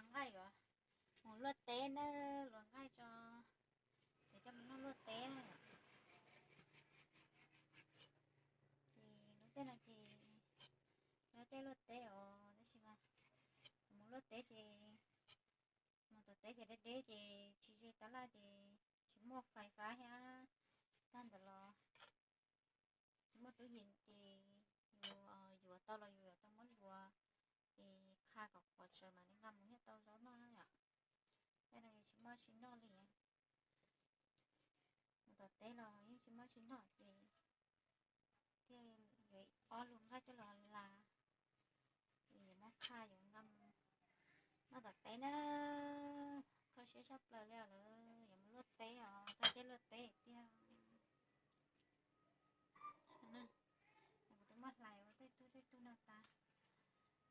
Nqaij yuav mus luaj teb na, luaj nqaij tso, ces coj mus noj luaj teb na. Ces lub caij no ces nyob tej luaj teb os, tab sis mas mus luaj teb ces mus tom teb ces deb deb ces tsis ze tab laj ces tsis muaj fais fab thiab. Tag ntawd los tsis muaj tub yees ces yus yuav tau los yus yuav tau muab luas es qha kom qhuav tsawv mam li nqa mus thiaj tau zaub noj na yom. Tej no yus tsis muaj tsis noj li. Mus tom teb los yeej tsis muaj tsis noj ces thiaj yuav ob lub nqaij coj los las, yuav muab qha yuav nqa mus noj tom teb na. Kho siab tshaj plaws li lawm, yuav mus luaj teb os, txog teb luaj teb tiag. Kuv twb muab hlais ua tej tug tej tug no tas,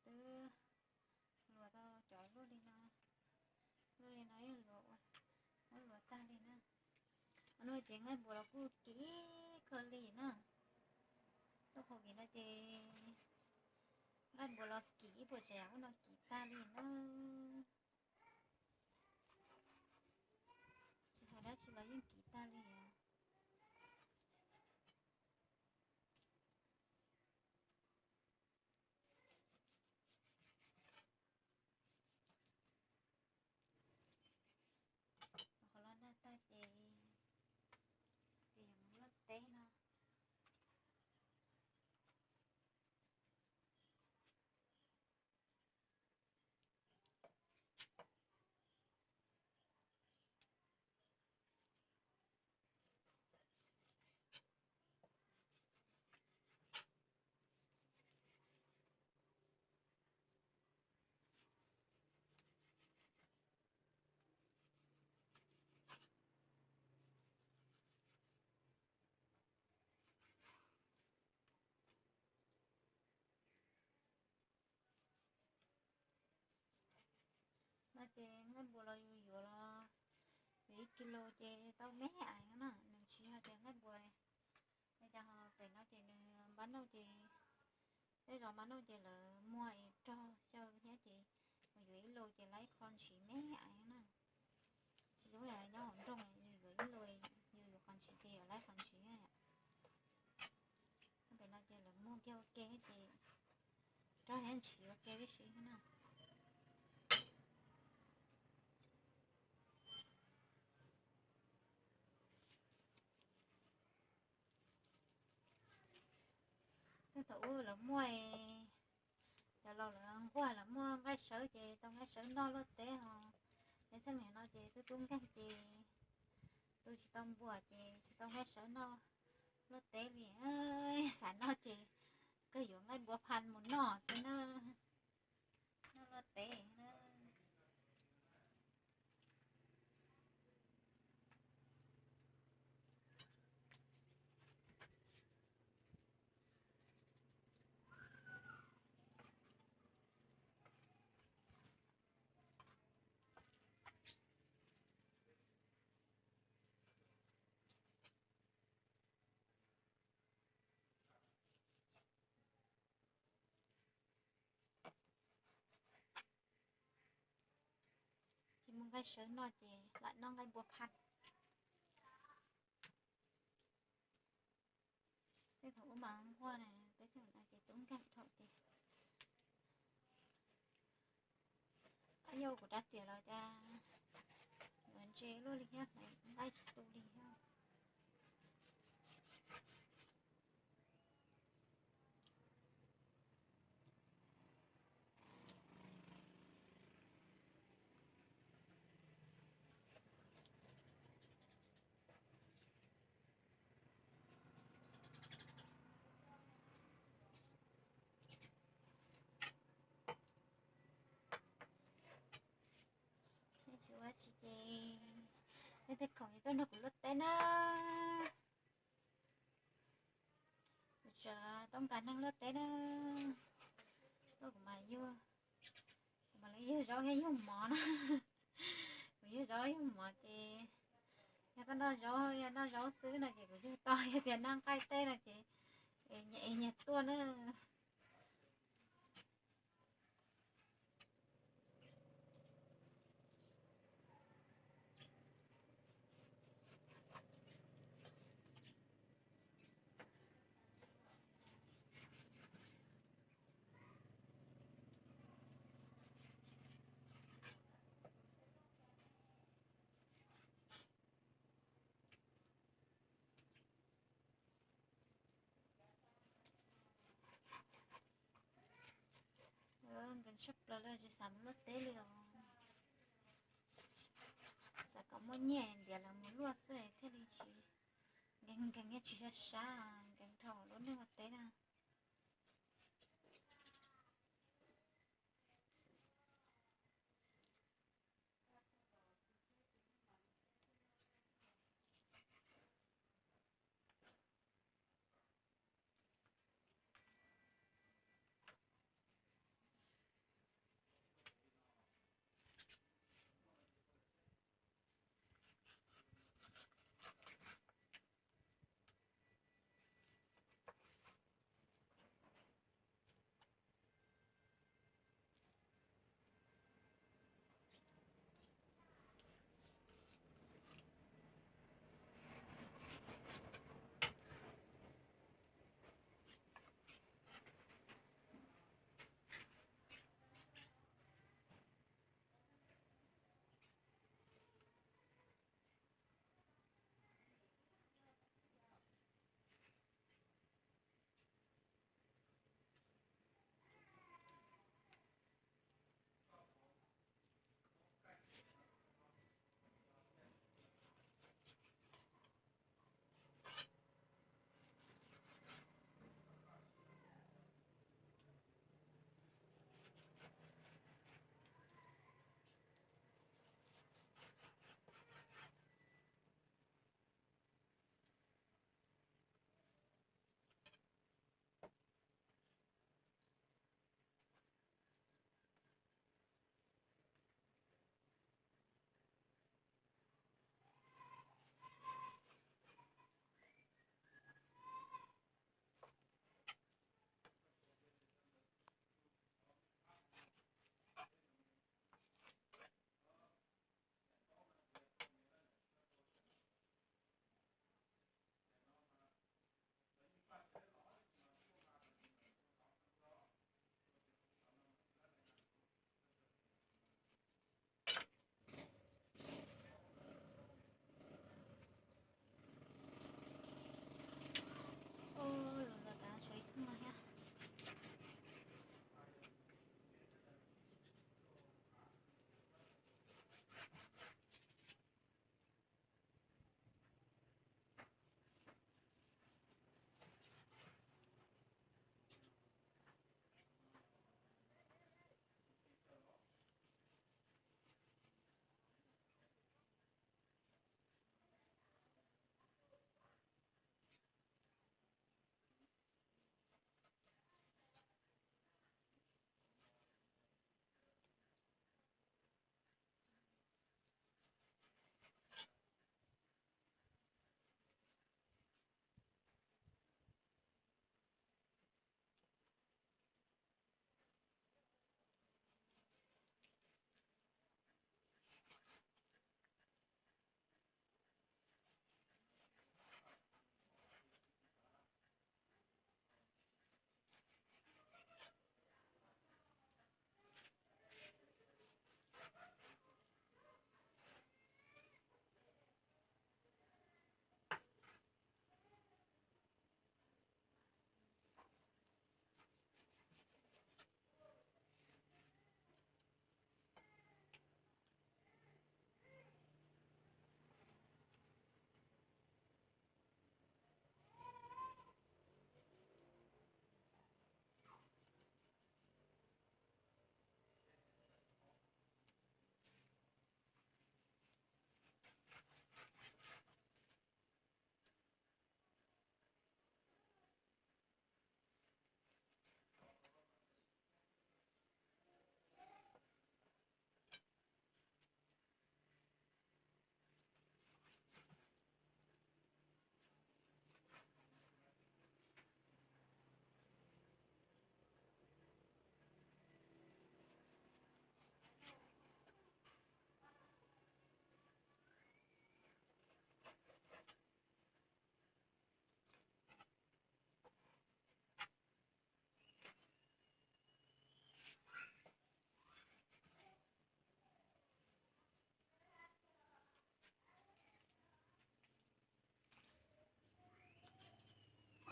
twb luas tau cov luaj li no, luaj li no yeej luas ua, muab luas tag li na. No ces nqaij npua los kuj kim kawg li na. Txoj qhov kim no ces nqaij npua los kim ib puas tsav yam ub no kim tag li na. Tsis hais dab tsi los yeej kim tag li os. Qhov los nag tag ces, ces yuav mus luaj teb no. No ces nqaij npua los yus yuav los, yuav ib kis lus ces tau me aiv na, nws tsis hais tias nqaij npua li cas ho pem no ces nws npab nauj ces, tej zos npab nauj ces lawv muag es rog xyaw thiab ces mus yuav ib lus ces laib qho ntshiv me aiv na. Tsis zoo yam nyob hauv nroog, yus yuav ib lus, yus yuav qhov ntshiv ces yuav laib qhov ntshiv na yom. Pem no ces lawv muag kiag ua ke ces rog thiab ntshiv ua ke tib si na. Txheej thaum ub lawv muaj, cov laus lawv nquag lawv muaj nqaij sawv ces tau nqaij sawv noj luaj teb ho. Ces txheej niam no ces twb tub nkeeg ces tu tsis tau npua ces tsis tau nqaij sawv noj luaj teb li. Xav noj ces kawg yuav nqaij npua phas mus noj xwb na. Noj luaj teb na. Tsis muaj nqaij sawv noj ces lam noj nqaij npua phas. Txheej thaum ub mas nquag na, peb txheej no ces tub nkeeg dhau ces, yog kuv rab riam los cas yuav ntse luaj li thiab, nqaij tsis tu li thiab. Tsis ua tsi ces, tej khoom tuaj nrog kuv luaj teb na. Kuv tseem tau nkag neeg luaj teb na. Tuaj kuv mam yug, kuv mam li yug zaub thiab yug mov na. Kuv yug zaub yug mov ces, yog koj noj zaub, yog noj zaub xwb no ces kuv yug tau, yog tias noj nqaij teb no ces nyias es nyias tuaj na. Tshaj plaws li, tsis xav mus luaj teb li os. Xav kom muaj nyiaj ntiav lawv mus luaj xwb thiaj li tsis nkees nkees, tsis sab sab, nkees dhau lub neej ua teb na. Ua, los tas tshuav ib tug no thiab.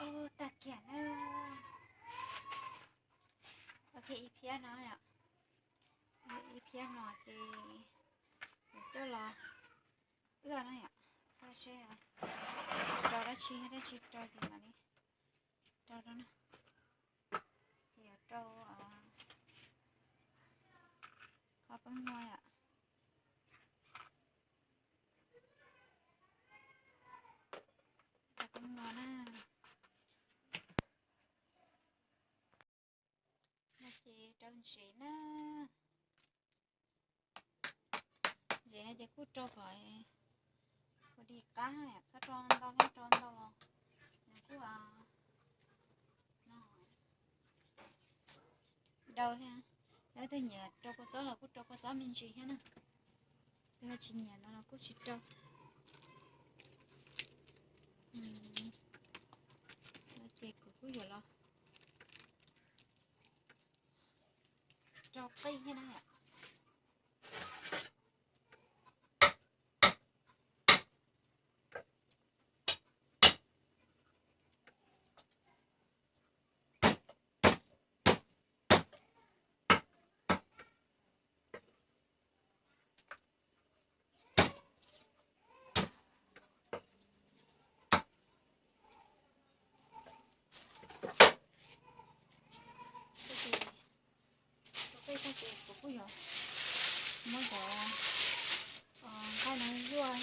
Ua, tag kiag na. Ok, ib phiab no yom. Phiab no ces yuav coj los ua na yom, ua seb rau dab tsi, dab tsi rau ces mam li rau rau na. Ces yuav rau qhov peeb nua yom. Rau peeb nua na. No ces rau ntsev na. Ntsev no ces kuj rau kom ua dig qab, txhob rau ntau, txhob rau ntau los nws kuj no dau thiab. Yog leej twg nyiam rau kua txob los kuj rau kua txob me ntsis thiab na. Leej twg tsis nyiam no los kuj tsis rau. Ces kuv kuj yuav los rau qij thiab na. Rau qij tag ces kuv kuj yuav muab cov nqaij no zuaj,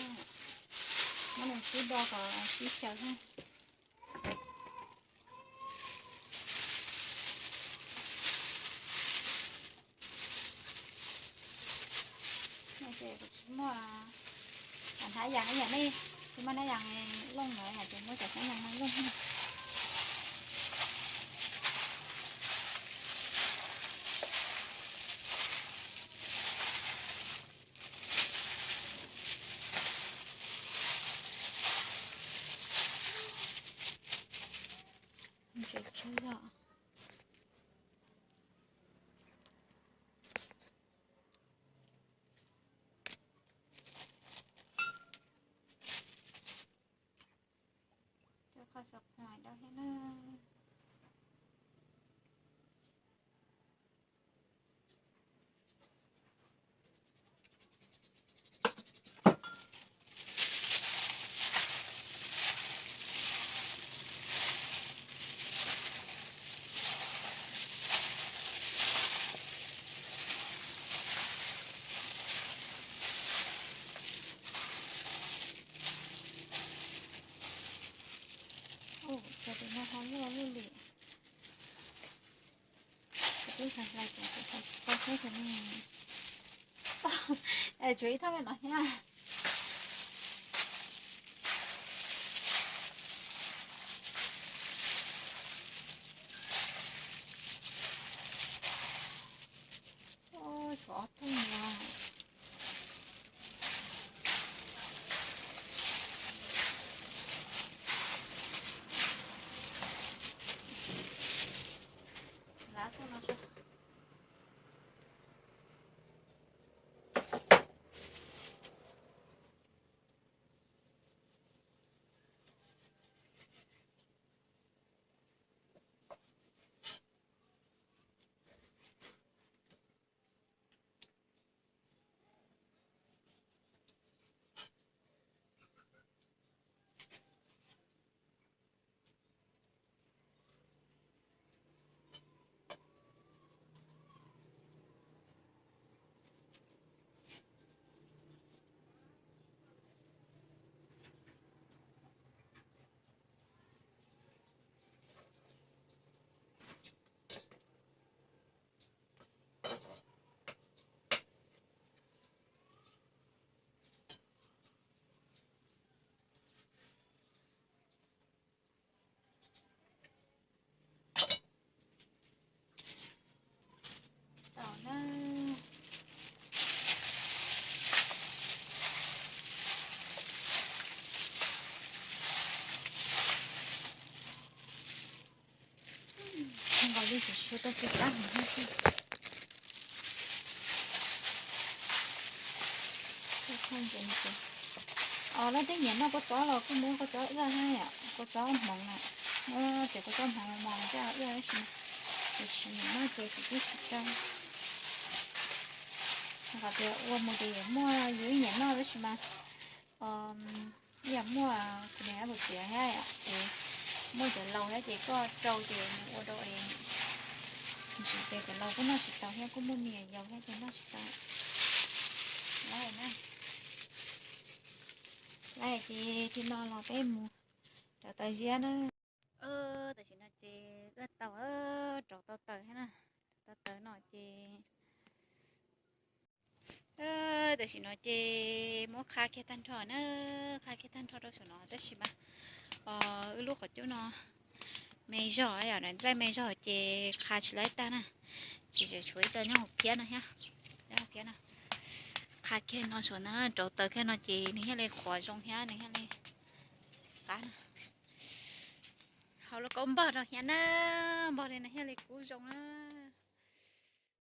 muab nws sib do kom sib xyaw na. No ces kuv tsis muaj hnab yas ib yam nej, tsis muaj hnab yas looj no ces muab cov hnab yas no looj. Ntsev tsawg zog. Cov qhov xov phoom dau thiab na. Ua cas tus no ho luaj luaj li. Kuv twb xav hlais ces kuv xav tsis tau thiab tus no. Es tshuav ib thooj no thiab. Tshuav ob thooj no. Lav thooj no. Tau na. Nkaus li tsis tshua tau txiv qab heev thiab xwb. Os, leej twg nyiam noj kua txob los kuj muab kua txob ua thiab yom, kua txob hmoov na, muab cov kua txob hmoov mos coj ua tab sis kuv tsis nyiam noj ces kuv kuj tsis rau. Qhov tias ua mus ces yuav muaj yus ib niam noj tab sis mas ib yam muaj kuv niam lub txiav thiab, muaj cov laus thiab ces koj rau ces nws ua rau es tsis tias cov laus kuj noj tsis tau thiab, kuj muaj me nyuam yaus thiab ces noj tsis tau. Lawm na, lawm ces thaum no los peb mus rauv taws ziab na. Tam sim no ces wb tau rauv tau taws thiab na, rauv tau taws no ces tam sim no ces muab qha kiag tag nrho na, qha kiag tag nrho rau saum no tab sis mas wb lub qhov cub no me zog, yog dlaij me zog ces qha tsis laib tag na, ces tseem tshuav ib co nyob hauv phiab no thiab, nyob hauv phiab no. Qha kiag no saum no, rauv taws kiag no ces nws thiaj li qhuav zoo thiab nws thiaj li qab na. Hau lauj kaub npog rau thiab na, npog li no thiaj li kub zoo na.